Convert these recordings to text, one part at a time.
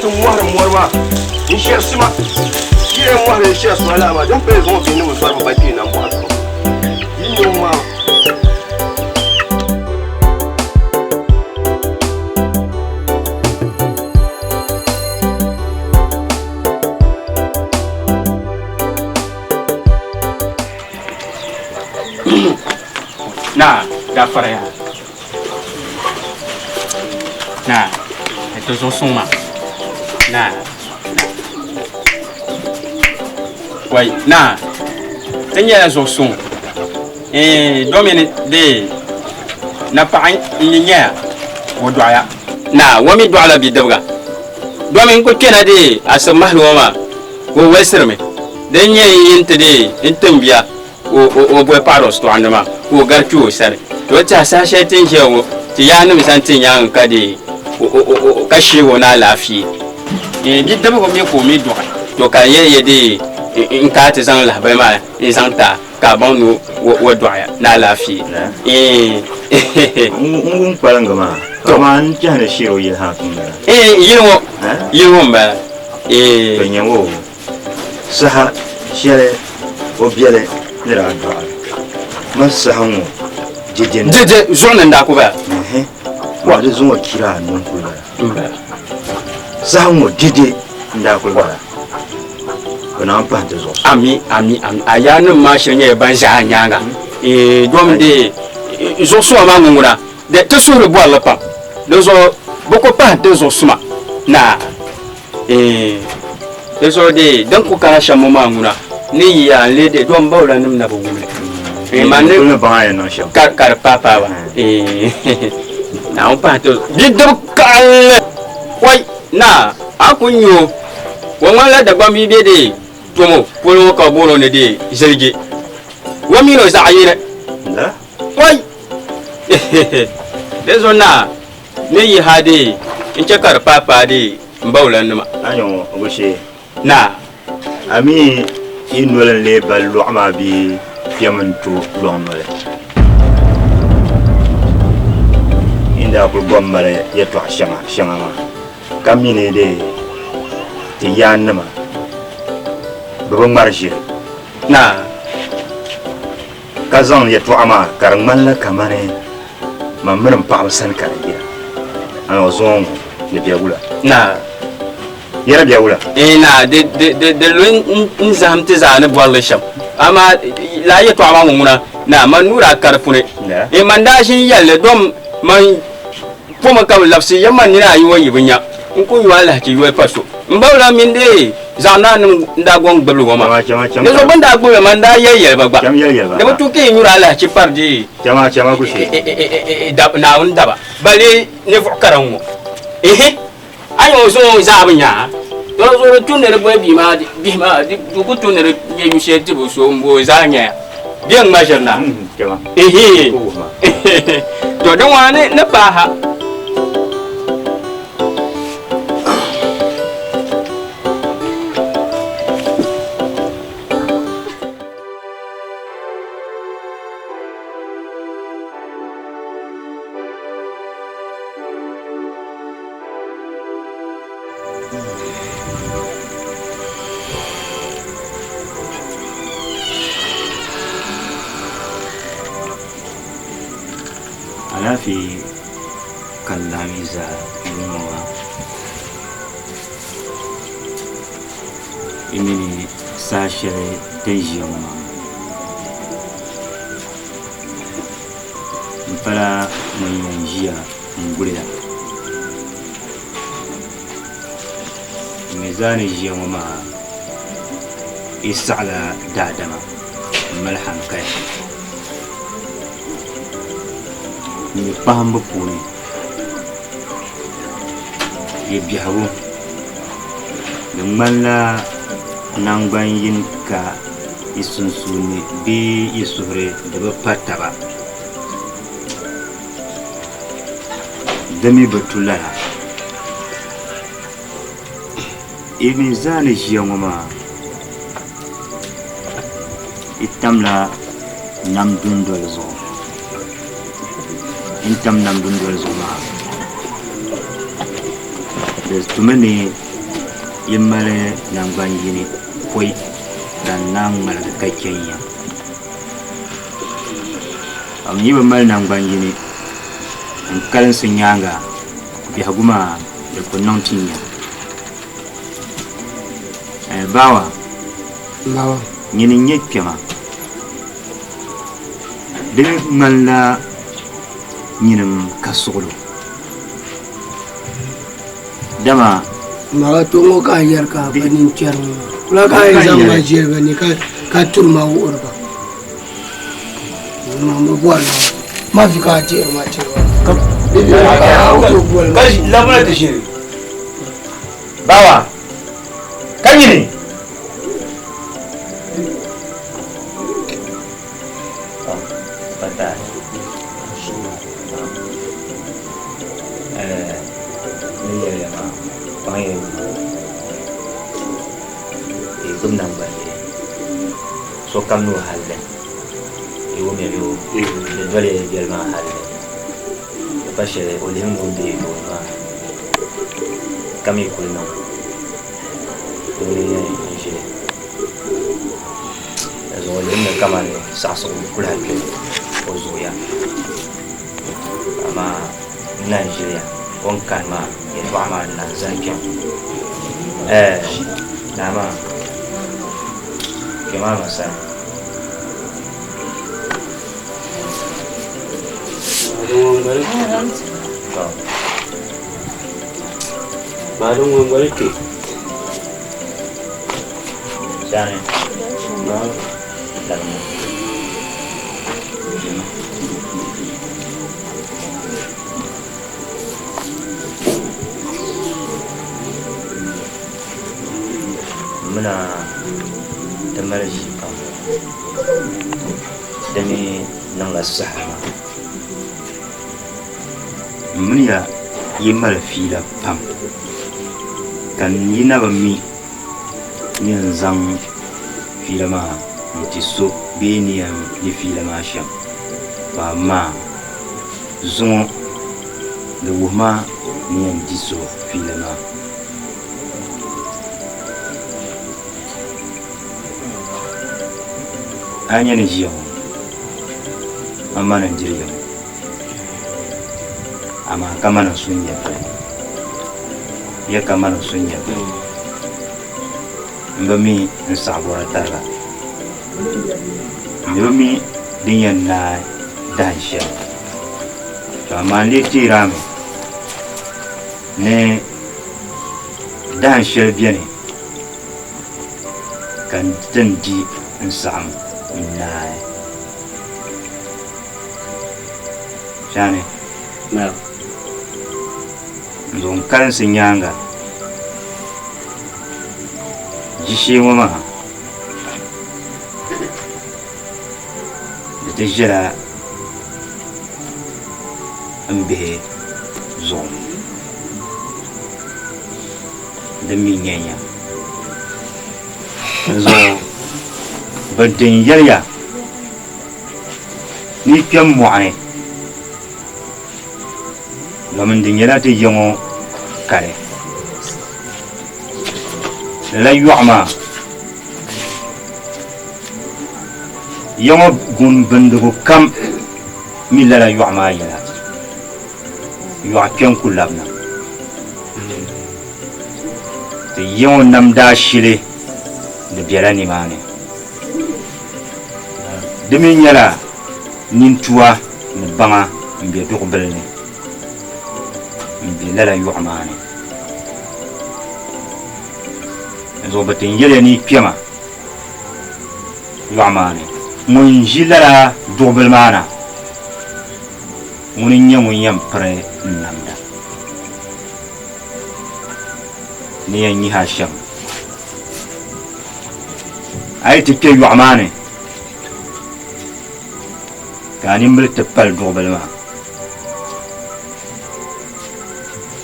ti mɔhiri mɔri maa n-shɛri sima. Yi yɛn mɔhiri n-shɛri sima lala maa, din paya zuŋɔ bihi ni bi zɔri bɛ ba kpee nambɔɣu zuɣu. Yi nya o maa. Naa, gaafara yaa. Naa, ti zuɣu suŋ maa. Naa, wai, naa, ti nyɛla zuɣu suŋ. Eh, domini dee napaɣa n-yi nyɛya o dɔɣiya. Naa, o mi dɔɣila bidibiga. Domi n ku kpɛna dee asib mahili ŋɔ maa ka o wolisirimi. Din nyɛ n yi nti dee n tim bia o boli paɣiri o shitɔɣu ni maa ka o gari kpe o sani. To o tɛha saha shɛli ti ni ʒiya ŋɔ ti yaannim zaŋ ti nyaaŋa ka dee ka sheeg o ni alaafee. Bidibiga mi ka o mi dɔɣi. To ka n yɛli ya dee n kana ti zaŋ lahibali maa n-zaŋ ti a ka a baŋ ni o dɔɣiya ni alaafee. N wum kpaliŋga maa, amaa n tɛhi ni shiri o yili ha m-bala. Yili ŋɔ, yili ŋɔ m-bala. To nyɛ ŋɔ saha shɛli o biɛli ni daa dɔɣi ma saha ŋɔ dede ni. Dede zuɣu ni n-daa ku bala. Amaa di zuŋɔ chira anu n-kuli bala. Saha ŋɔ dede n-daa kuli bala. Bɛ naan pahi ti zuɣu. Ami, ami, ami. A yaannim maa shiri nyɛla ban ʒe a nyaaŋa. Dom di zuɣusuma maa ŋun ŋuna, di ti suhuri bɔri li pam. Di zuɣu bɛ ku pahi ti zuɣusuma naa. Di zuɣu dee din ku kana shɛm ŋɔ maa ŋuna ni yi yaa n-lee dee dom bawulanim na bi wum li. Man ni ka di paai paai ba. Naawuni pahi ti zuɣu. Bidib kaɣinli! Wai! Naa, a ku nya o. O ŋmanila Dagbamb yi be dee Tomo polo ŋɔ ka bɛ booni o ni dee Ziliji. O mini o zaɣ yini. Wai! Di zuɣu naa ni yi ha dee n-chɛ ka di paai paai dee m bawulannima. A nya ŋɔ, o shee. Naa. A mi yi noli n-lee bali lɔɣu maa bee piɛm n-to lɔŋ noli? Yi ni daa kul bom mali yɛtɔɣ shɛŋa shɛŋa maa, ka mi ni di ti yaannima bɛ bi ŋmari ʒiri. Naa. Ka zaŋ yɛtɔɣa maa ka di ŋmanila kamani man mini m paɣaba sani ka di yira. Amaa zuŋɔ ŋɔ di be wula? Naa. Yɛra be wula? Ee naa, di di di di lu n zahim ti zaa ni bɔri li shɛm. Amaa lala yɛtɔɣa maa ŋɔ ŋuna, naa, man nuu daa ka di puuni. Ee man daa ʒin yɛli li dom man Pɔmi ka bɛ labisi ya man nina ayi ŋɔ yi bi nya, n ku nyu alahichi yoli pa so. M ba wula mini dee zaɣ naanima n-daa gɔŋ gbibili ŋɔ maa. Di zuɣu bɛ ni daa gbibi li maa n-daa yɛli yɛli ba gba, Di bi tu ka yi nyuri alahichi pari dee Naawuni daba, balee ninvuɣ kara ŋ-ŋɔ. Ihi! A nya o zuŋɔ zaa bi nya a? Di zuɣu di tu ni di boli bia maa bihi maa di ku tu ni di nyɛ yu shɛli ti bi so m-bo zaa nyaya bɛ ŋma ʒiri na. Ihi! To di ŋɔ ni ni paai ha. Alaafee ka n lahi mi zaa yuŋ ŋɔ maa yi mini saha shɛli din ʒiya ŋɔ maa m pala ŋun yɛn ʒiya n-guli ya. N mi zaa ni ʒiya ŋɔ maa yi saɣila daadama m-mali haŋkaya. N mi kpahimbu puuni yi biɛhigu di ŋmanila naŋgban yini ka yi sunsuuni bee yi suhuri di bi pa taba. Di mi bi tu lala. Yi mi zaa ni ʒiya ŋɔ maa, yi tamla nam dundoli zuɣu. Yi ni tam nam dundoli zuɣu maa, di tumi ni Yi mali naŋgban yini pɔi ka n naan ŋmaligi ka chɛn ya. Ka bɛ mi bi mali naŋgban yini n kalinsi nyaaŋa, biɛhigu maa di ku niŋ tin ya. Eh, Bawa, nyini n-nyɛ kpɛma. Di mi ŋmanila nyinim ka suɣilo. Dama. Maa to ŋɔ ka a yɛri ka a ba nini kpɛri ŋɔ maa. Kula ka a yɛn zaŋ ma ʒiɛli ba ni ka turi ma wuhiri ba. Ma bi bɔri na ma vi ka a dihiri ma tiri ba. Ka labina ti ʒiri. Bawa, ka nyini. Sokam ni o halli yi wumya bɛ o di doli ya biɛli maa halli di pa shɛli o lihim ŋun be tooni maa ka mi kuli niŋ ŋuni n-yɛn ʒili Di zuɣu lihimi kamani saɣisigu kuli ha kpe o zuɣuya amaa n na n-ʒiliya o ni kani maa yɛltɔɣa maa n na n-zani kpɛm ɛɛh naa maa kpɛm a ma sani. Sani. Muna ti mali ʒii pam di mi niŋla saha maa. M mini ya yi mali fiila pam ka n yi na bi mi ni yɛn zaŋ fiila maa n-ti so bee ni yɛn di fiila maa shɛm, to amaa zuŋɔ di wuhi ma ni yɛn di so fiila maa. A nya ni ʒiya ŋɔ, a ma ni n-diri ya ŋɔ, amaa ka ma ni n-su n-nyɛvili. Ya ka ma ni n-su n-nyɛvili. M bi mi n saɣibɔra tariga. M mi bi mi din yɛn naai dahin shɛli. To amaa n lee teeri a mi ni dahin shɛli beni ka n ti ni di n saɣim n naai. Shani, n zuɣu n kalinsi nyaaŋa. Ʒishee ŋɔ maa di ti ʒiɛla n bihi zuɣu din mi nyɛnya di zuɣu bɛ din yɛliya ni yi kpɛm mɔɣuni Domin di nyɛla ti ya ŋɔ kali. Lala yɔɣu maa, ya ŋɔ gun bindigu kam mi lala yɔɣu maa yɛla. Yɔɣu kpɛm ku labina. Ti ya ŋɔ nam daashili di bela nimaani. Di mi nyɛla nintua ni baŋa m-be duɣubili ni m-be lala yɔɣu maa ni. Dinzuɣu bɛ ti ni yɛliya ni yi kpɛma yɔɣu maa ni, ŋun ʒi lala duɣubili maa na, ŋuni n-nyɛ ŋun yɛn piri n namda ni yɛn nyihi a shɛm. A yi ti kpe yɔɣu maa ni ka a nimbili ti pali duɣubili maa,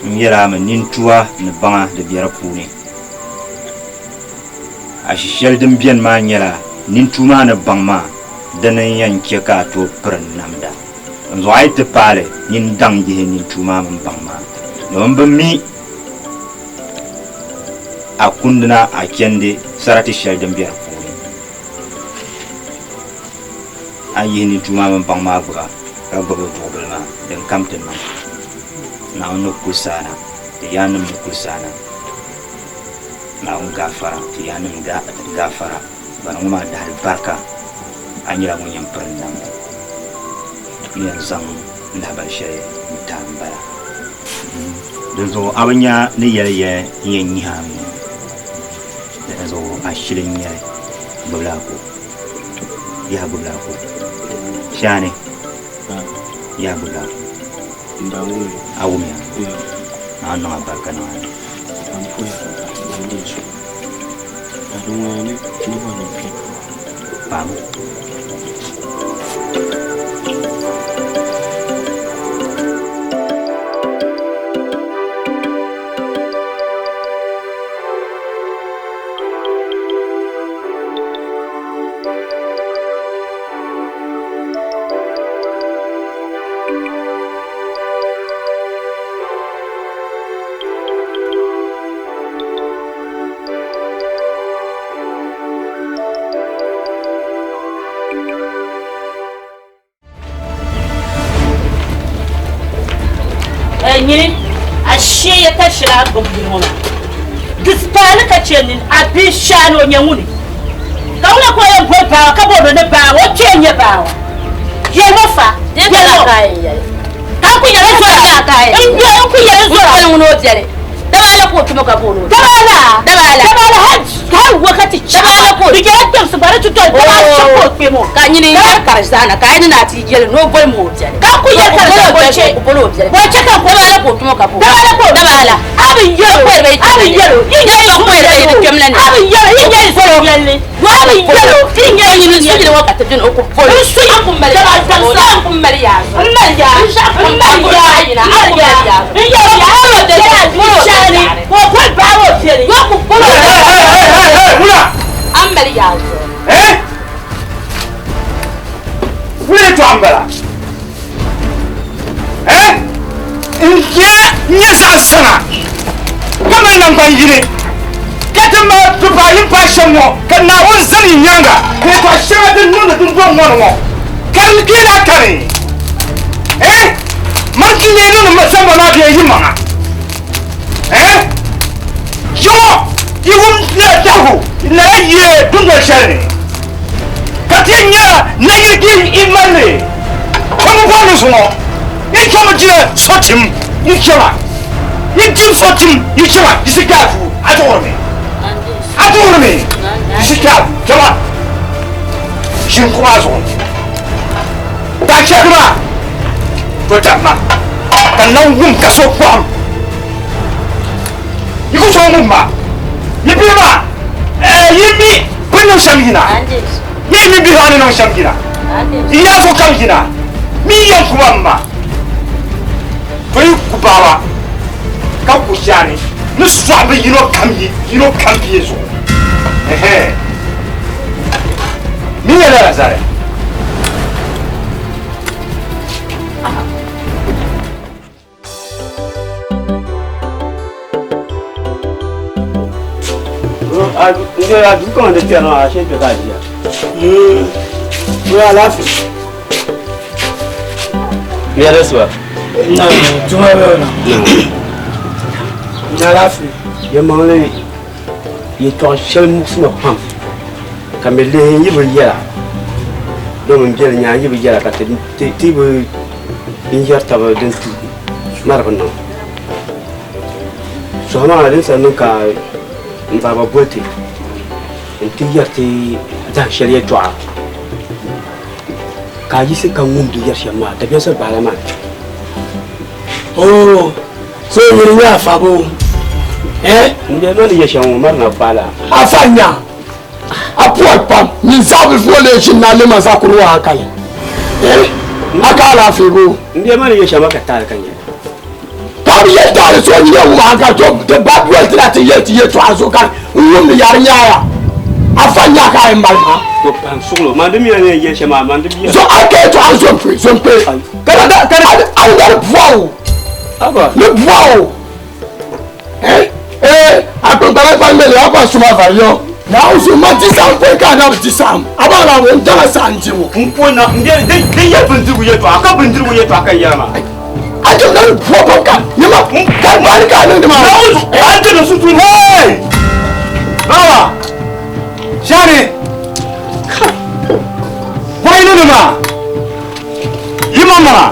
n yɛl a mi nintua ni baŋa di be di puuni. Ashi shɛli din beni maa nyɛla nintua maa ni baŋ maa dini n-yɛn chɛ ka a tooi piri namda. Dinzuɣu a yi ti paai li, nyin daŋ yihi nintua maa mini baŋ maa, domin bɛ mi. a kundina a chandi sarati shɛli din be di puuni. A yihi nintua maa mini baŋ maa gbuba ka gbubi duɣubili maa, din kam ti niŋ. Naawuni ni kulisi a na, ti yaannim ni kulisi a na. Naawuni gaafara, ti yaannim gaafara. Bana ŋɔ maa dahali barika, a nyɛla ŋun yɛn piri namdi. N yɛn zaŋ lahibali shɛli n-ti a m-bala. Dinzuɣu a bi nya ni yɛli ya n yɛn nyihi a mi, dinzuɣu a shili n-nyɛ li, gbibila a ko. Yaha gbibila a ko. Shaani, yaha gbibila a ko. A wumya? Naawuni niŋ a barika niŋ a ni. Paami. Nyini a sheeya ka shɛli a gbubi yili ŋɔ maa di paali ka chɛ nini a bia shaani o nyɛ ŋuni ka wula ka o yɛn boli baawa ka booni ni baawa o kpee n-nyɛ baawa yɛlimo fa yɛlimo ka n ku yɛli zɔra n ku yɛli zɔra ŋuni o biɛli dabaala ka o tuma ka booni o dabaala dabaala dabaala hal wakati dabaala ka o di nyɛla kpɛmsi gba di ti toli dabaala shɛm ka o kpɛm o ka nyini yɛri ka di zahana ka a yi ni na ti yɛli ni o boli ma o biɛli ka n ku yɛli ka di zahana bɔchɛ o boli o biɛli bɔchɛ ka n dabaala ka o tuma ka booni dabaala ka o dabaala a bi yɛlo a bi yɛlo yi nyɛ yi a bi yɛlo yi nyɛ zɔrɔ yɛlli a bi yɛlo yi nyɛ nyini sujili ŋɔ ka ti dini o ku boli n su an ku mali dabaala yaa an ku mali yaa n mali yaa n mali yaa n n mali yaa n yɛlo yaa a bi yɛlo shaani ka o boli baawa o biɛli yo ku boli o Wula! an mali yaa zuɣu Eh? Wula yɛltɔɣa m-bala? Eh? N je n-nyɛ zaɣ saŋa ka mali naŋgban yini ka ti mali pipa yi paai shɛm ŋɔ ka Naawuni zani yi nyaaŋa ka yɛtɔɣ shɛŋa din niŋdi dundɔŋ ŋɔ ni ŋɔ ka di kpee daa kani. Eh? Mani ti lee niŋdi zamba maa bee yi maŋa? Eh? Yiŋɔ yi wum lala biɛhigu lala yee dundɔl shɛli ni ka ti yɛn nya nayili bee yi mali li ka mi bɔri ni zuŋɔ yi chami jina so tim yi chama yi jim so tim yi chama yi si kaafu a duɣurimi a duɣurimi yi si kaafu chama ʒini kuɣu maa zuɣu daa chɛri maa to damma ka n lan wum ka so kpɔhim yi ku tooi ŋum ma yi bihi maa yi mi bɛ niŋ shɛm yina yi mi bihi maa ni niŋ shɛm yina yi yaa so kam yina mi yɛn ku ba m ma to yi ku baaba ka ku shaani ni sɔɣi bi yino kam yi yino kam bia zuɣu ɛhɛn mi yɛn lala zali. A duu kaŋa di kpɛri maa ashee kpɛ ka a ʒiya. Bro, alaafee. Yɛli suba. Na tuma bɛ na. N alaafee. Yɛlimaŋli yɛltɔɣa shɛli muɣisi ma pam ka mi lihi n yi bi yɛla domin biɛli nyaa n yi bi yɛla ka ti bi n yɛri taba din tu mari bi niŋ sɔhi maa din sa niŋ ka n baaba boli ti n ti yɛri ti dahin shɛli yɛltɔɣa ka a yiɣisi ka ŋumdi yɛri shɛm maa dabiɛm sali bahala maa. Oh, so nyini nyɛ afa bo? Eh? N bɛ ni yɛ shɛm ŋɔ mari na kpaala. Afa nya a pɔri pam nyin zaɣ bilifu ŋɔ lee ʒini na lema zaɣ kuri waa kali. Eh? A ka alaafee bo? N bɛ ni yɛ shɛm maa ka taali ka nyɛ. Ka bi yɛli taali so nyini wum a ka to ti ba doli ti na ti yɛli ti yɛltɔɣa zuɣu ka n wumdi yari nyaaya. Afa nya ka a yɛn mali maa. To pahim suɣulo man di mi ni yɛli shɛm maa man di mi. So a ka yɛltɔɣa zompe zompe. Ka da ka da a ni bɔɣu. Aba. Ni bɔɣu. Eh eh a N gbala gba ŋmɛli a gba suma vari yo. Naawuni zuɣu ma di saɣim pɔi ka a na bi di saɣim. A baŋ Naawuni n daŋa saɣim dibu. N po na n bɛ din din yɛ bindirigu yɛltɔɣa ka bindirigu yɛltɔɣa ka yɛra maa. A jim na ni bɔ pam ka nyama ka gbaani ka a niŋdi maa. Naawuni zuɣu a di ni sunsuuni. Hey! Bawa! Shani! Bɔyili nima! Yi maŋmaŋa!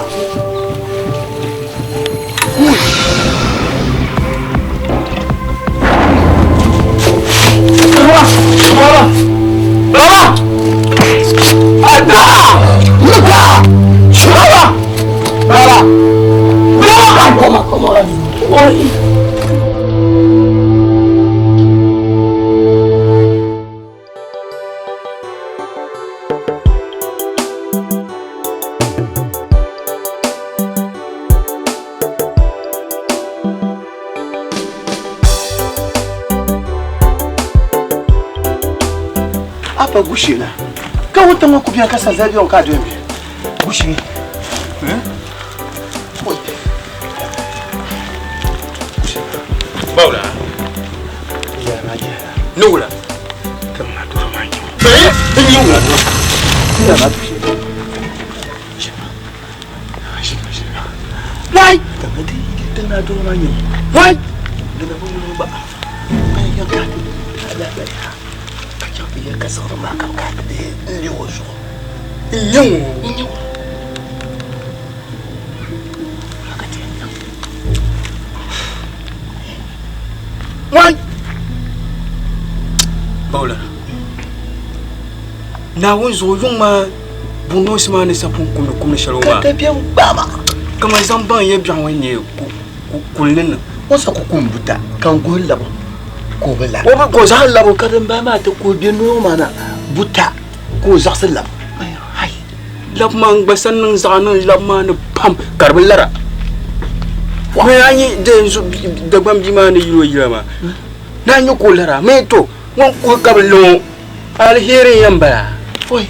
Baba! Ada! Luka! Baba! Baba! Baba! Koma, koma. Apa gushina ka wuntaŋ ŋɔ ku beni ka sanzali bɛ ŋɔ ka a doli mi gushini Bawla. Nugula. Wai! Wai! Wai! Bawla. Naawuni zuɣu yuŋ maa buŋ maa ni sa pun kumdi kumdi shɛli ŋɔ maa. Ka biɛŋ gbaama. Ka man zaŋ baŋ yɛ biɛɣu ŋɔ nyɛ kuli ni niŋ. O sa ku kum buta ka n guhi labu ka o bi labi. O bi ka o zaɣi labu. Ka din bala maa ti ku bɛ noo maa na buta ka o zaɣisi labu. Hai labu maa n gba sa niŋ zaɣa niŋ labu maa ni pam ka di bi lara. Mɛ a nyɛ Dagbaŋ bia maa ni yili o yila maa ni a nyɛ ka o lara mɛ to ŋun kuhi ka bi li ŋɔ aliheri n yɛn bala. Oi.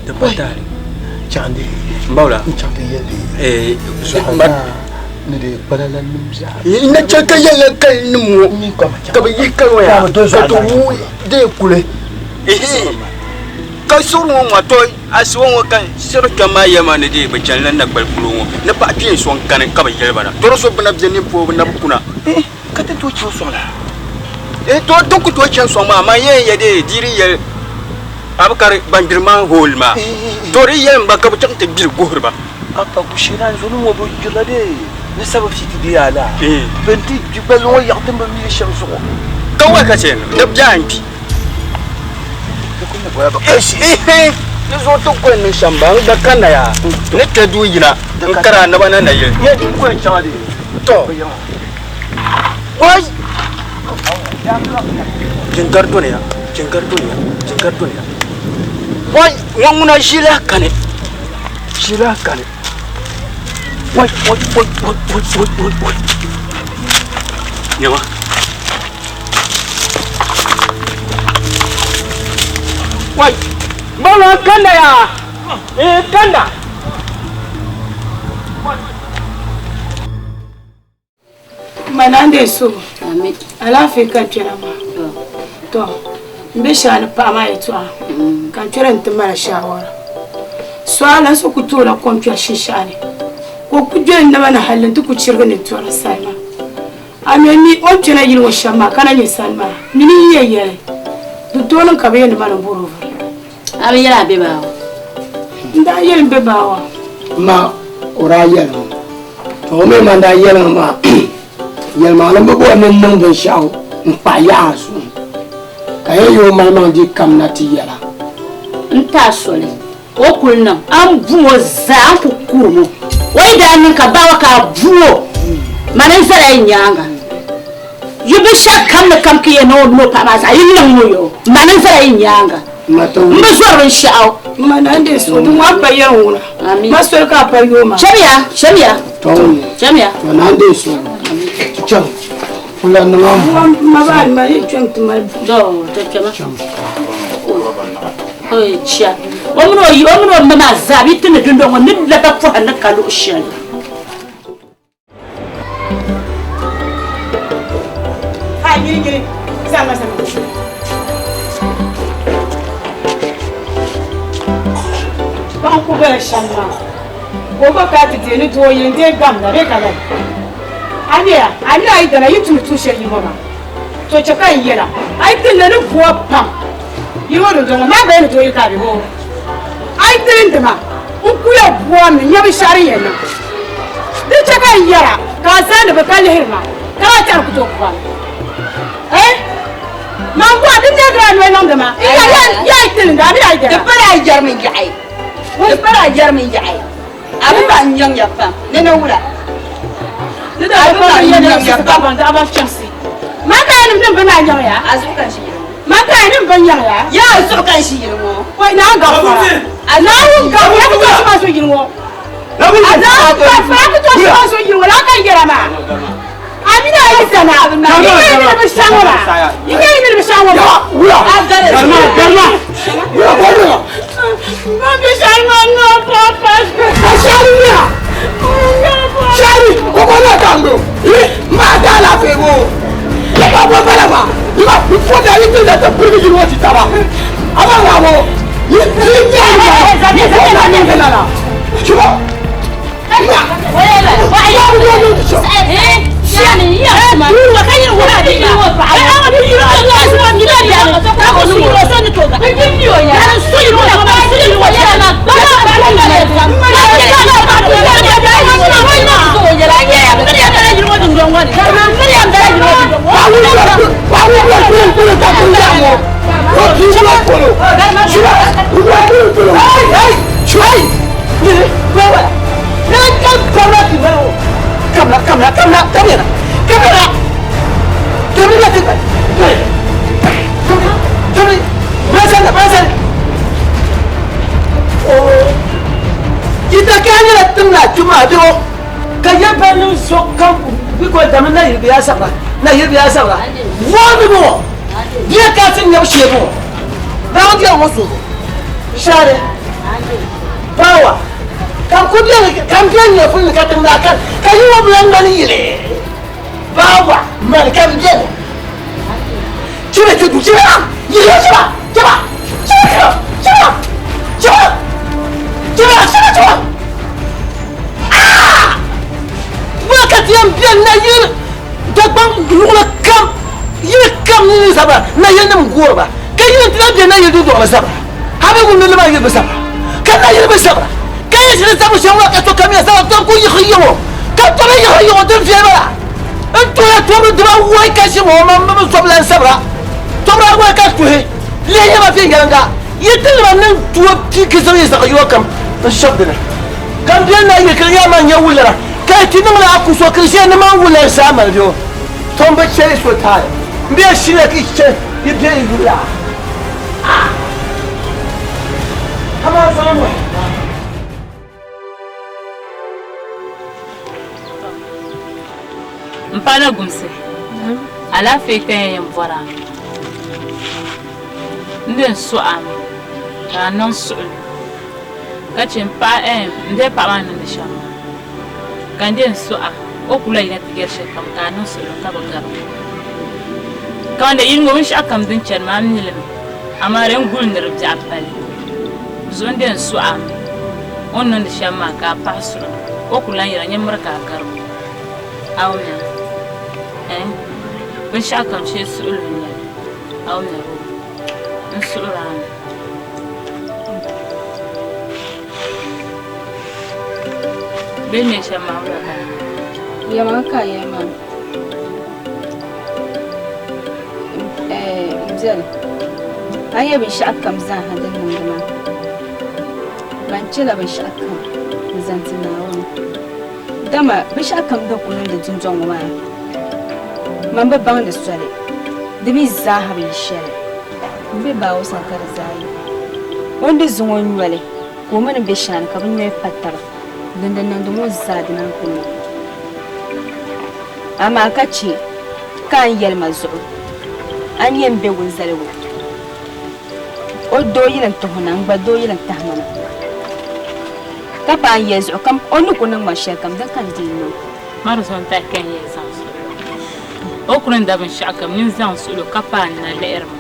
Di pa taali. Chaŋdi. N bawla. N chaŋdi yɛli. Eh, ni di kpala nim zaa. N na chɛ ka yɛlli kali nim ŋɔ ka bi yihi kali ŋɔ yaa ka ti wuhi dee kuli. Ka suɣuri ŋɔ ŋma to asiba ŋɔ ka shiri kpɛm maa yɛli ma ni dee bi chanila nagbali polo ŋɔ ni paɣa kpeen so n-kani ka bi yɛli ba na to di so bɛ na bɛ nini polo bɛ na bi kuna. Ka ti tooi chaŋ sɔŋ la? Eh, to ti ku tooi chaŋ sɔŋ maa, man yɛn ya dee di di yɛli a bi kari ban gbiri maa hooli maa. To di yɛli m ba ka bɛ chaŋ ti gbiri guhiri ba. A pa Gushina zoni ŋɔ bi gbirila dee ni sabi fi ti deei a la. Bɛ ni ti gbi gballi ŋɔ yaɣi ti ni bi mi li shɛm zuɣu. Ka wali ka chɛ ni bia n-kpi. Di kuli ni bɔya ba. Ehe, di zuɣu ti kuli niŋ shɛm ba, n gba kanna yaa ni kpe duu yina n-kari a naba na nayili. Nyɛ n kuli chaŋ a dee. To. Wai! Jinkari doniya, jinkari doniya, jinkari doniya. Wai, ŋɔ ŋuna ʒii lahi kani, ʒii lahi kani. Wai, wai, wai, wai, wai, wai, wai, wai. Nyama. Wai, bala kanda ya. Eh, kanda. Mana n deei suhu alaafee ka n kpɛra maa to n bɛ shɛli paɣa maa yɛltɔɣa ka n kpɛra n ti mali shaawara so a lahi so ku toola kom kpɛri shinshaɣu ni ka o ku doli naba ni halli n ti ku chirigi ni tɔri salima a mi mi o ni kpɛna yili ŋɔ shɛm maa ka na nyɛ sani maa mini yi yɛn yɛli di tooi niŋ ka bi yɛn ni ma ni bɔri o vuri A bi yɛli a be baawa? N daa yɛli n be baawa. Ma o daa yɛlimi to o mi man daa yɛlimi maa yɛlimaŋli n bi bɔri ni n niŋ binshɛɣu n kpahi yaɣi a zuɣu ka yɛn yi o malimaŋ di kamina ti yɛla. N ti a soli ka o kuli niŋ a ni bum o zaa a ni ku kurim o. O yi daa niŋ ka baawa ka a bu o mani n zala yi nyaaŋa. Yi binshɛɣu kam ni kam ka yɛn niŋ o mini o paɣa maa zaa yi niŋ o yo mani n zala yi nyaaŋa. M bi zɔri binshɛɣu. Ma na n-deei so di ŋɔ pa yɛri ŋuna. Ma soli ka a pa yooi maa. Chamiya, chamiya, chamiya. To na n-deei so ti chaŋ o lan niŋ a m. Ma ba ma yi kpɛm ti mali buɣim. To, to kpɛma. Oi, chia. O mini o o mini o ma maa zaa bi ti ni dundɔŋ ŋɔ ni laba pɔhim ni ka luɣ shɛli. Kai, nyini nyini zaa ma sama. Paɣa n-ku bala shɛm maa ka o gba kana ti deei ni doo yini n-deei gamda bee ka lala. A mi ya, a mini a yidana yi tumdi tuun shɛli yino maa, to chɛ ka n yɛl a, a yi tilindi ni boa pam yino dundɔŋ ŋɔ maa gba ni doo yi ka a be hoo. A yi tilindi ma, n kuya boa mi n-nya binshɛɣu din yɛn niŋ. Di chɛ ka n yɛr a ka a zaandi bi ka lihiri ma, ka a tɛri ku tooi puhi a mi. Eh? Man bɔhi din deegiri a noli niŋdi ma, n ya ya yi tilindi a mini a yidana. Di pala a yɛrimi yaɣi. Di pala a yɛrimi yaɣi. A bi bahi n-nyaŋ ya pam ni ni wula? Di daa bi bahi n-nyaŋ ya pam. Man ka yanim din bi maa nyaŋ ya? A zuɣu ka n ʒi yili ŋɔ. Man ka yanim bi nyaŋ ya? Yaa a zuɣu ka n ʒi yili ŋɔ. Oi Naawuni gafara. Naawuni gafara ku tooi suma zuɣu yili ŋɔ. Naawuni gafara ku tooi suma zuɣu yili ŋɔ. Lala ka n yɛra maa. A mini a yidana, yi nyɛ yi ni bi shɛm ŋɔ maa. Yi nyɛ yi ni bi shɛm ŋɔ maa. Wula! Garima! Garima! Wula bɔri ŋɔ! Ma bi shɛli ŋɔ ŋɔ papa. Ka shɛli nya! Shɛli koko na tambu! Yi ma da alaafee ŋɔ! Yi ba bɔ bala maa! Yi ba n fo da yi ti da ti pirigi yili ŋɔ ti taba! A ba ŋɔ ŋɔ! Yi yi nyɛ yi ba yi fo da niŋdi lala! Chibo! Power. Ka ku biɛni ka n biɛni nyɛ fulni ka tiŋ daa kani ka yi ŋɔ bilan ŋmani yili bawa mali ka n biɛni chibi ti du chibi yili chiba chiba chiba chiba chiba chiba chiba chiba ah wula ka ti yɛn biɛni na yili Dagbaŋ luɣili kam yili kam ni ni zabira nayili nim gooriba ka yili ti lahi bɛ nayili dundɔŋ ni zabira hali wumdi nim yili bi zabira ka nayili bi zabira ka yi ʒili zabi shɛm ŋɔ ka sokam yɛn zabira tɔbu ku yiɣi yiŋɔ ka tɔbu yiɣi yiŋɔ din viɛli bala n toya tɔbiri diba wai ka ʒi ŋɔ man mi zɔbu lan zabira tɔbiri awai ka tuhi lihi yɛma viɛnyɛliŋga yi ti nima niŋ tuo piigi zaŋ yi zaɣ yino kam n shɛbi dini ka n bɛ nayili ka yaa man nyɛ wulana Ka yi ti niŋla a ku so ka ʒe ni man wula zaa mali bɛ o tom bi chɛ so taali m-be shina ka yi chɛ yi be yi yuli a. Amaa zaŋ nɔhi. M paɣa na gumsi, alaafee ka yɛn yɛn bɔri a. N di n suh a mi ka a niŋ suɣilo. Ka chɛ m paɣa ɛɛm n deei paɣa maa ni niŋdi shɛm maa, ka n deei n suh a, o ku lahi yina ti yɛri shɛlikam ka a niŋ suɣilo ka bi gari o. Kaman dee yili ŋɔ binshɛɣukam din chani maa m mi li mi, amaa di yɛn guli ni di biɛɣu pali. Di zuɣu n deei n suh a mi o ni niŋdi shɛm maa ka a paɣi suɣilo, o ku lahi yɛra nyɛ miri ka a gari o. A wumya? Ɛɛm binshɛɣukam shee suɣilo n-nyɛ li. A wumya boo? N suhir a mi. Bɛ ni nyɛ shɛm maa wula ka a Yɛma ka a yɛli maa. M biɛli, a nya binshɛɣukam zaaha din niŋdi maa, man chɛla binshɛɣukam n-zaŋ ti Naawuni. Dama binshɛɣukam din kul niŋdi dundɔŋ ŋɔ maa, man bi baŋdi soli, di mi zaaha bi yi shɛli. M be Baawo sani ka di zaa yi. O ni di zaŋ o noli ka o mini m be shɛli ni ka bɛ noli pa taba, din di niŋdi ŋɔ zaa di naan ku niŋ. Amaa ka chɛ ka a ni yɛli ma zuɣu, a ni yɛn be wunzaligu. O doo yili n-tahi o na, n gba doo yili n-tahi ma na. Ka paai n yɛli zuɣu kam o ni ku niŋ ma shɛlikam, din ka n deei niŋ. Mari zo n-tahi ka n yɛn zaŋ suɣilo. O ku ni da binshɛɣukam nyin zaŋ suɣilo ka paai n na lihiri ma.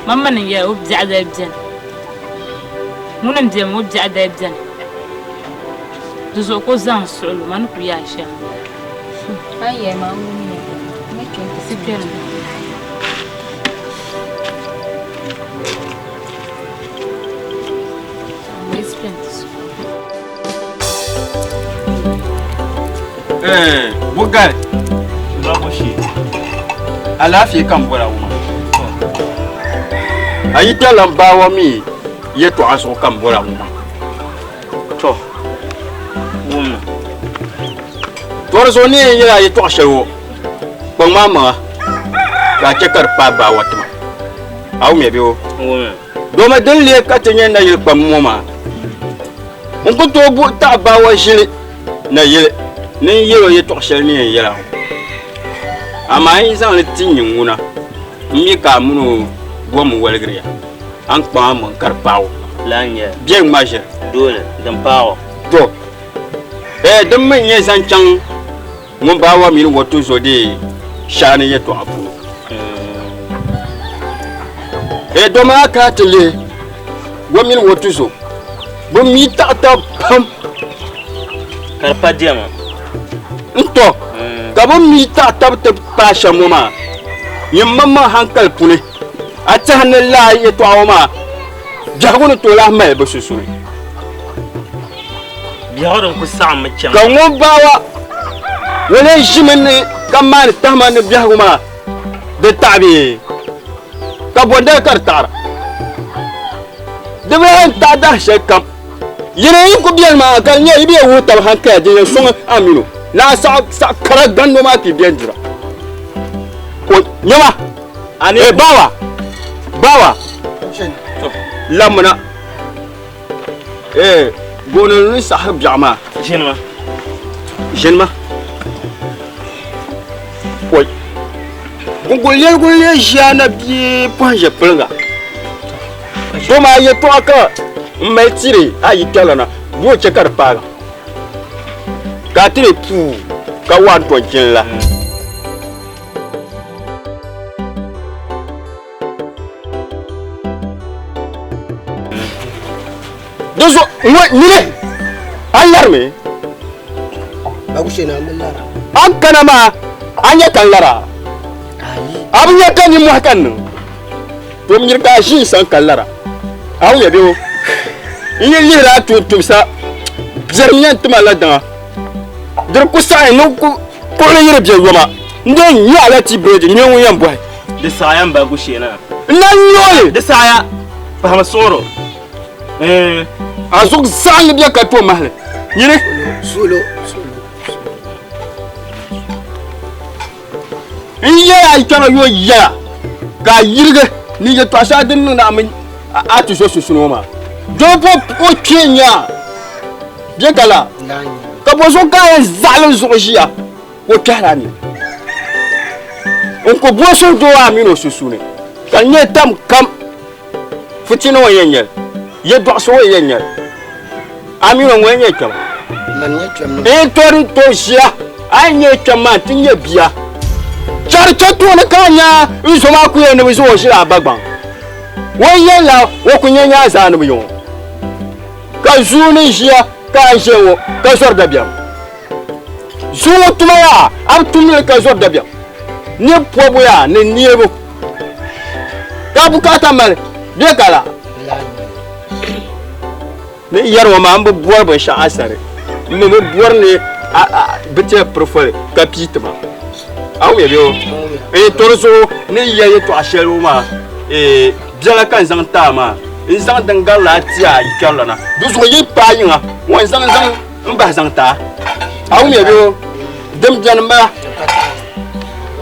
Mamma ni yɛli o biɛɣu dali beni. Ŋuni m-beni o biɛɣu dali beni. Di zuɣu ka o zaŋ suɣilo ma ni ku yaai shɛm m-bala. A ni yɛli ma n wumya, n ni kpe nti kpɛri na. Bugari alaafee ka n bɔra wuma a yi kpɛrila n baawa mi yɛltɔɣa zuɣu ka n bɔra wuma to wummi tɔri zuɣu ni yɛn yɛla yɛltɔɣa shɛli ŋɔ kpaŋ maa maŋa ka a chɛ ka di paai baawa tima a wumya bee o Domi din lee ka ti nyɛ nayili kpam ŋɔ maa, n ku tooi buɣi taɣi baawa ʒili nayili ni n yɛl o yɛtɔɣ shɛli ni yɛn yɛl a ŋɔ. Amaa n yi zaŋ li ti nyin ŋuna, m mi ka a min o gom n-waligiri ya, a ni kpaŋ amaŋ ka di paag o. Lan nyɛ. Bɛ ŋma ʒiri. Doole, din paag o. To, ee, din mi n-nyɛ zaŋ chaŋ Ŋun baawa mini o tuzo deei Shaani yɛtɔɣa puuni. Ee dama a kana ti lihi o mini o tuzo, bɛ mi taɣi tab pam. Ka di pa diɛma. N-tɔ, ka bɛ mi taɣi tab ti paai shɛm ŋɔ maa, nyin maŋmaŋ haŋkali puni, a tɛhi ni lala yɛtɔɣa ŋɔ maa biɛhigu ni tooi lahi mali bɛ sunsuuni. Biɛhigu din ku saɣimmi chaŋ. Ka ŋun baawa ŋɔ lee ʒimi ni ka maani tahima ni biɛhigu maa di taɣi bee? Ka bɔndali ka di taɣira? Di bi lahi taɣi dahi shɛli kam. Yini yi ku beni maa ka di nyɛ yi bi yɛn wuhi taba hankaya din yɛn sɔŋ a min o ni a saɣi kara gando maa ka yi bɛn dira. O nyama, ee baawa, baawa, labimina. Ee, gooni ni saɣi biɛɣu maa. Ʒinima. Ʒinima. Oi. Gungul yɛligu n-lee ʒiya na bia pɔhim ʒe piliŋga. Dama a yɛtɔɣa ka m mali tiri a yi kpɛrilana, bɛ o chɛ ka di paagi ka a ti di puu ka waa n-tɔn chani la. Di zuɣu ŋɔ nyini a larimi a ni kana maa a nya ka n lara a bi nya ka nimmɔhi ka n niŋ to miri ka a ʒi n sani ka lara a wumya bee n yi lihiri a tuuntumsa biɛrim yɛn ti ma la daŋa di ku saɣi ni kuɣuli yi di bɛ yoma n dee nya a la ti bireedi nyɛ ŋun yɛn bɔhi Di saɣaya m ba Gushee naa. N na nyoli. Di saɣaya pahimi suɣuro. A zuɣu zaɣinli bɛ ka to mahili. Nyini. Suɣulo, suɣulo. N yɛla a kpɛma yo yɛla ka a yirigi ni yɛtɔɣa shɛŋa din niŋdi a mini a tuzo sunsuuni ŋɔ maa. Doo bo o kpee n-nyɛ a bɛ ka la ka bɔ zuɣu ka a yɛn zaɣili zuɣu ʒiya. Ka o kpɛhiri a nini. N ku bo suhudoo a mini o sunsuuni, ka n nyɛ tam kam fitina ŋɔ yɛn nyɛli, yɛdɔɣisi ŋɔ yɛn nyɛli, a mini o ŋɔ yɛn nyɛ kpɛma. N tɔri to ʒiya, a yi nyɛ kpɛm maa nti nyɛ bia. Chɛri chɛ tooni ka a nya n zo maa ku yɛn ni bɛ zaŋ o ʒili a ba gbaŋ. O yɛlila o ku nyɛ nyaa zaa ni bi yiŋ o. Ka zuu ni ʒiya ka a ʒe ŋɔ ka zɔri dabiɛm. Zuŋɔ tuma yaa, a bi tumdi li ka zɔri dabiɛm ni pɔbu yaa ni neebu ka a bukaata mali bɛ ka la. Ni yɛri ŋɔ maa, m bi bɔri binshɛɣu a sani, m mi bi bɔri ni bɛ ti piri foli ka pii ti ma. A wumya bee o? Ee, to di zuɣu ni yɛli yɛtɔɣa shɛli ŋɔ maa, ee, biɛla ka n zaŋ ti a maa, n zaŋ din gari la ti a kpɛrilana. Di zuɣu yi paai yiŋa ŋɔ n zaŋ zaŋ n bahi zaŋ ti a. A wumya bee o? Din beni m-bala.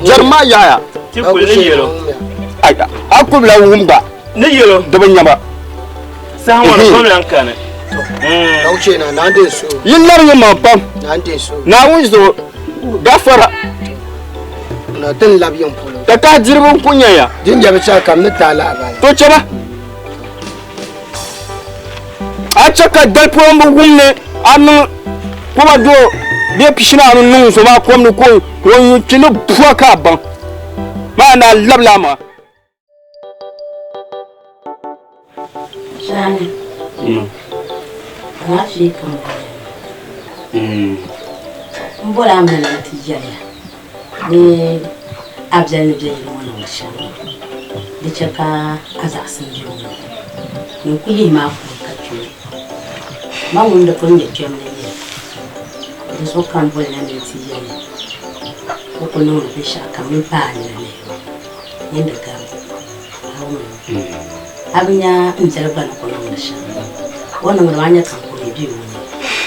Jɛrim maa yaɣiya. Ti kuli ni yɛl o. A ku bi lahi wum gba. Ni yɛl o. Di bi nya ba. Saha ŋɔ ni kom lan kani. Yi lari yi maŋ pam. Naawuni zuɣu gafara. Takahi diriba n-ku nya ya. To chɛ ba. A chɛ ka dali polo bi wum ni a niŋ koma do Bee pishinaanu niŋ so maa kom ni ka o nyu kpi ni bua ka a baŋ maa ni a labila a maŋa. Shani, alaafee ka n boli ya. N boli a mi ni ti yɛli ya ni a biɛli ni bɛ yili ŋɔ niŋdi shɛm ŋɔ, di chɛ ka a zaɣisi m biɛhigu ŋɔ ni n ku yihi ma a puuni ka kpi o. Ma ŋun di pun nyɛ kpɛm ni nyɛ li, di zuɣu ka m boli ya ni n ti yɛli ya o ku niŋdi binshɛɣukam m-paai a nina lihibu nyin di gari a wummi. A bi nya m biɛli gba ni ku niŋdi shɛm. O ni niŋdi maa a nya ka n kuri bɛ o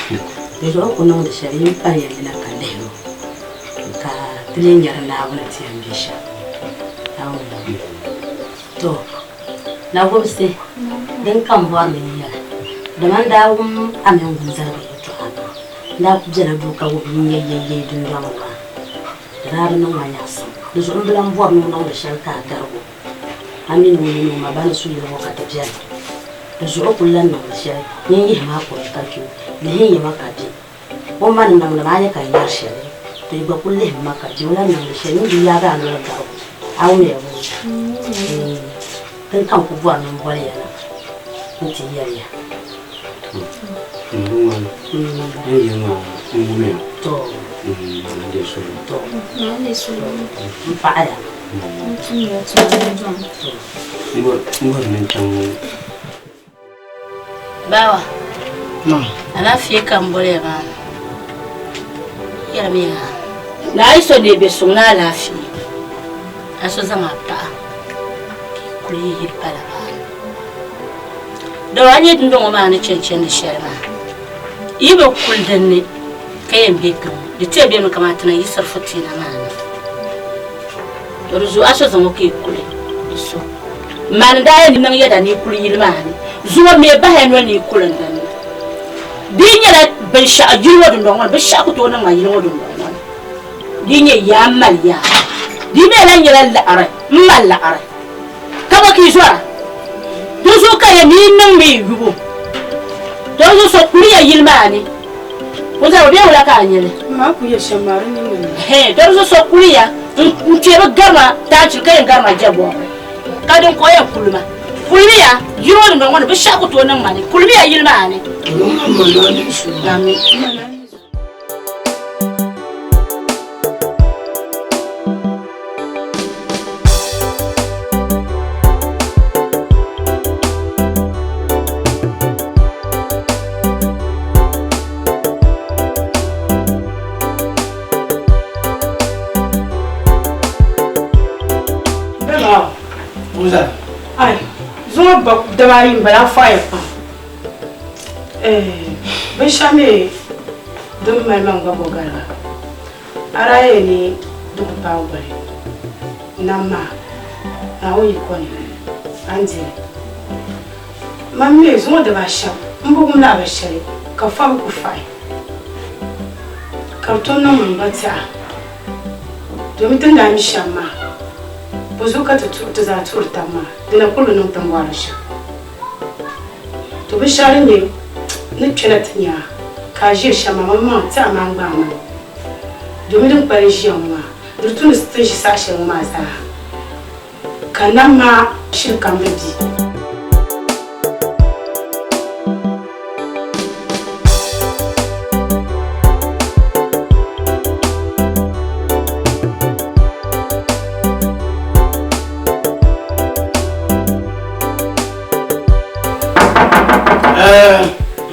ni. Di zuɣu o ku niŋdi shɛli yi pali ya nina ka lihi o ka ti lee nyari naabu ni ti yɛn be shɛm. A wummi. To, Nagubisi, din ka m bɔri ni n yɛli, dama n daa wum a mini Gunzaliga yɛtɔɣa maa, n daa ku bela duu ka wum yi ni yɛyyɛyyɛi dundɔŋ ni maa. Di daa bi niŋ ma nyaɣisim. Di zuɣu m bi lan bɔri ni o niŋdi shɛli ka a garig o. A mi ni o mini o ma ba ni su yili ŋɔ ka ti beni. Di zuɣu o kul lan niŋdi shɛli, nyin yihim a kuri ka kpi o. Lihim ya ma ka be. O ma ni niŋdi ma, a nya ka n yɛri shɛli, to yi gba kul lihim ma ka be. O lan niŋdi shɛli, nyin di yaagi a noli garig o. A wumya bee? Din ka n kul bɔri ni m boli ya na nti yɛli ya. M paɣiya. Bawa, alaafee ka m boli ya maa. Yɛlimi ya. Naa yi so neei bɛ suŋ ni alaafee, a so zaŋ a paɣa ka yi kuli yi yili pala maa ni. Dama a nya dundɔŋ ŋɔ maa ni chani chandi shɛli maa, yi bi kuli din ni ka yɛn be kpe ŋɔ, di ti yɛn bemi kaman ti na yiɣisiri fitiina maa ni. To di zuɣu a so zaŋ o ka yi kuli di so. Mani daa yɛn niŋ yɛda ni yi kuli yili maa ni, zuŋɔ mi bahi ya noli ni yi kuli n din ni. Di yi nyɛla binshɛɣu yili ŋɔ dundɔŋ ŋɔ ni, binshɛɣu ku tooi niŋ ma yili ŋɔ dundɔŋ ŋɔ ni. Di yi nyɛ yaa m mali yaa, di yi mi lahi nyɛla liɣiri m mali liɣiri. Ka bɔ ka yi zɔra? Dinzuɣu ka ya mi yi niŋ mi yi yubu. Dinzuɣu so kuli ya yili maa ni. O zaa bee wula ka a nya li? Maa ku yɛ shɛm maa di niŋ mi. Hee, dinzuɣu so kuli ya n kpe bi garima taachili ka yɛn garima jɛbɔbiri ka din kɔɣi yɛn kuli ma. Kulimi ya yili ŋɔ dundɔŋ ŋɔ ni binshɛɣu ku tooi niŋ ma ni. Kulimi ya yili maa ni. Ami. Ai, zuŋɔ daba ayi m-bala a fɔɣiya pam. Binshɛɣu mi din mali ma n-gba bo gariga. A daa yɛli ni di ku paai goli nam maa, Naawuni yiko ni a ni di li. Man mi zuŋɔ daba shɛm m bi wum lahabali shɛli ka fɔbu ku faɣi, ka di tom niŋ ma n gba tɛha, domi ti ni daa mi shɛm maa, bɔzuɣu ka ti zaa tuhiri tab maa, di na kul bi niŋ ti ni bɔri li shɛm. To binshɛɣu din nyɛ ni kpɛna ti nya ka a ʒiri shɛm maa, maŋmaŋa tɛha maa n-gbaai ma mi. Domi din kpalim ʒiya ŋɔ maa, di tu ni ti ni ʒi saha shɛli ŋɔ maa zaa ka nam maa shiri kam bi bi.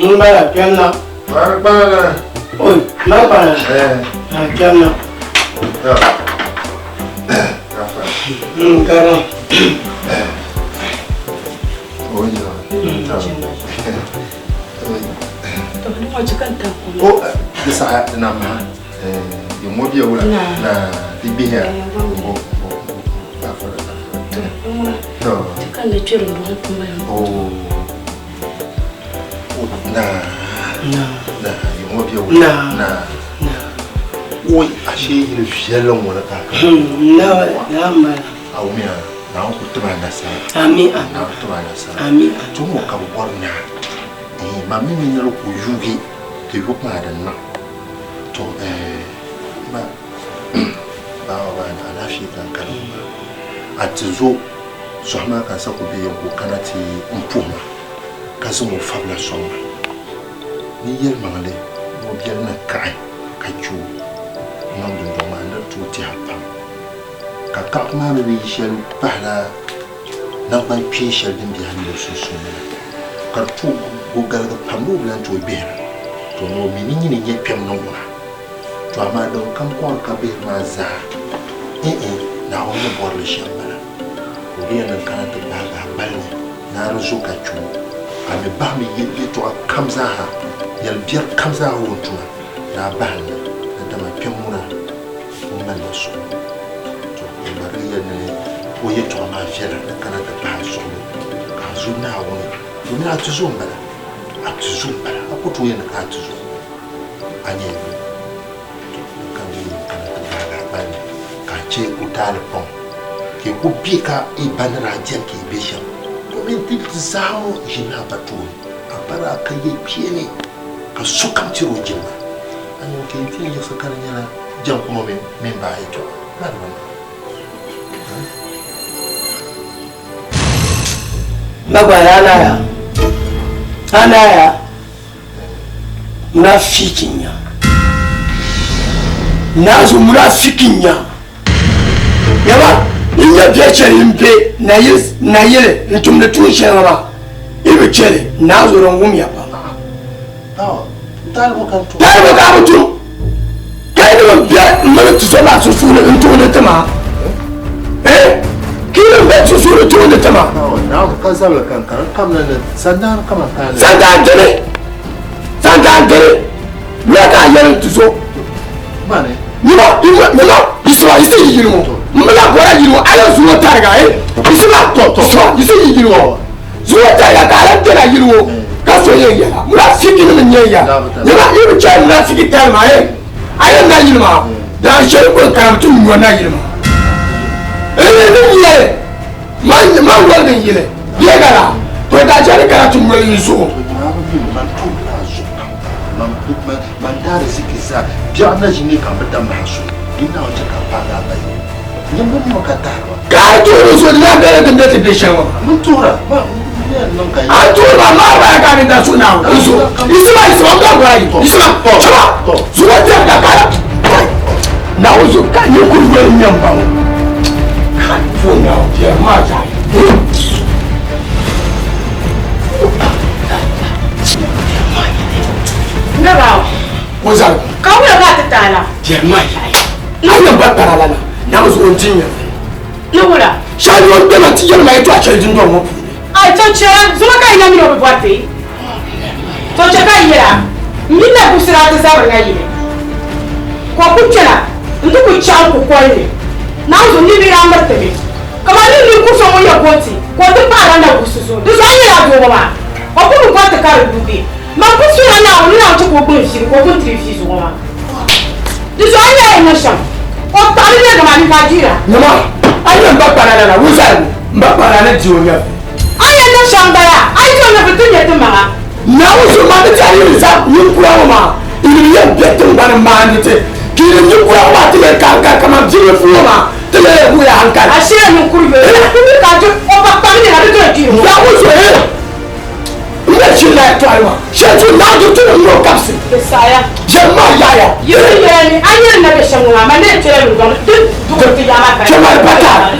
N bala kpɛm na. Mari Oi, mari kpana. Eh. Kpɛm na. Kara. O, di saha di na maha. Yi ŋɔ bɛ wula na di gbihiya. Bo, bo, bo. To. Oh. Na. Na. Na. Yi ŋɔ bɛ wula. Na. Na. Oi, ashe yili viɛlli ŋɔ ni ka. Na, na ma. A wumiya, Naawuni ku tiba nasara. Ami, ami. Naawuni tiba nasara. Ami. To ŋɔ ka bɛ bɔri naa. Ma mi mi ni di ku yuugi, ti yubu maa di niŋ. To eh ba bawa ba ni alaafee ka n kana ŋɔ maa. A ti zo sɔhi maa ka n sa ku be yɛn ka o kana ti n puhi ma ka zaŋ o fabila sɔŋ ma. Ni yɛlimaŋli ni o biɛli ni kaɣi ka chɛ o niŋ dundɔŋ maa ni di tooi tɛha pam. Ka kaɣibu maa mi bi yi shɛli pahila naŋgban kpeen shɛli din be a ni o sunsuuni la, ka di tooi go galigi pam ni o bi lan tooi gbihira, to ni o mi ni nyini n-nyɛ kpɛm ni ŋuna. To amaa din kam kɔŋri ka bihiri maa zaa, n-n, Naawuni ni bɔri li shɛm m-bala. Ka o di yɛn niŋ kana ti gbahigi a gbali ni ni a di zo ka chɛ o, a mi bahimi yɛtɔɣa kam zaaha, yɛl biɛri kam zaaha o ni tuma ni a bahi li ni dama kpɛm ŋuna o malila suhu. To n gba di yɛli ni o yɛtɔɣa maa viɛla ni kana ti pahi a suhu ni ka a zo Naawuni domin a tizo m-bala, a tizo m-bala, a ku tooi yɛli ni ka a tizo a nyɛ yuli. To n ka di yɛli kana ti gbaagi a gbali ni ka a chɛ o taali pɔŋ ka yi ku be ka yi ba ni daa diɛm ka yi be shɛm domin ti zaa ŋɔ ʒinila a ba tooni, a ba daa ka yɛlkpeeni ka sokam tiri o jilima. A ni ka yi ti yɛn yiɣisi ka di nyɛla jɛŋkuno mini baa yɛtɔɣa la di bi niŋ. Magwara anaya anaya munafiki nya nazo munafiki nya yaba n nyɛ biɛ shɛli n bɛ nayili n tumdi tuun shɛŋa maa yi bi chɛli nazo din wumya pam Taalibo ka a bi tum ka yi ni bɛ n mini ti so maa sunsuuni n tuuni ti ma eh ka yi ni bɛ sunsuuni tuuni ti ma sandaan dini sandaan dini wula ka a yɛli ti so nima nima isima isi yi yili ŋɔ n bila bɔra yili ŋɔ ala zuŋɔ tariga eh isima isima isi yi yili ŋɔ Zuŋɔ tariga ka a lan bela yili ŋɔ ka so yɛn yɛla munafikinima n-nyɛ ya. Nyama yi bi chɛ munafiki tali maa eh, a yɛn na yili maa daan shɛli kuli kana ti nyo na yili maa. Eh, ni yɛli man man woligi n yili bee ka la to daa chɛ ni kana ti nyoli yi zuɣu. Man daariziki zaa biɛɣu na ʒi ni ka bɛ da maha so di naawuni chɛ ka a paagi a ba yi. Nyini bi mi ka tahiri ba. Ka a tuhiri so di lahi bela din be ti be shɛm ŋɔ maa. N tuhira ma n yɛn niŋ ka A tuhiri ba maa baya ka a ni da suhi Naawuni n zuɣu. Yisima yisima n bela gɔra yi yisima chima zuɣu tɛri ka ka Naawuni zuɣu ka yi kuli yoli nyɛ m ba ŋɔ. Ka puhi Naawuni biɛri maa zaa. Naba. O zali. Ka wula ka a ti taala? Biɛri maa yaɣiya. A yɛn ba kpara la na, Naawuni zuɣu n-ti nyɛ li. Ni wula? Shɛli o kpɛma ti yɛli ma yɛtɔɣa shɛli dundɔŋ ŋɔ puuni. Ai to chɛ zuŋɔ ka yi na mini o bi bɔri ti. To chɛ ka yi yɛla, M mini na buɣisira ti zabiri na yili. Ka o ku kpɛna nti ku chaɣi n kukoli ni. Naawuni zuɣu n ni daa miri ti mi. Kaman ni ninkur so ŋun yɛn bo ti ka o ti paɣila na buɣisi zuɣu, di zuɣu a nyɛla a doo ŋɔ maa. O ku bi bɔri ti ka di yuugi. Man ku suhila Naawuni ni Naawuni chɛ ka o gbuni ʒiri ka o gbuni tiri ʒii zuɣu maa. Di zuɣu a nyɛla yi niŋ shɛm. O taɣili niriba maa ni ka a dihira. Nyama, a yɛn ba kpara lala wuzarigu m-ba kpara ni di o nyɛvili. A yɛn niŋ shɛm m-bala, a yi di o nyɛvili ti nya ti maŋa. Naawuni zuɣu maa ni ti a yi ni zaŋ ninkura ŋɔ maa yi ni yɛn be tiŋgbani m-maandi ti, ka yi ni ninkura ŋɔ maa ti yɛn kaŋkali kaman bilifu ŋɔ maa ti yɛn yɛn wuhi haŋkali. A shee ninkuri yoli la, ti mi ka a di o ba kpam nina di doli kpiri ŋɔ. Naawuni zuɣu eh! N yɛn shiri la yɛtɔɣili maa shɛli zuɣu Naawuni zuɣu ti ni ŋme o kabisi. Di saɣiya. Ʒiɛm maa yaɣiya. Yi ni yɛli ni a yɛli na be shɛm ŋɔ maa, man ni yɛn kpɛla dundɔŋ ni din duɣiri ti yaɣa maa ka Kpɛma di pa taai.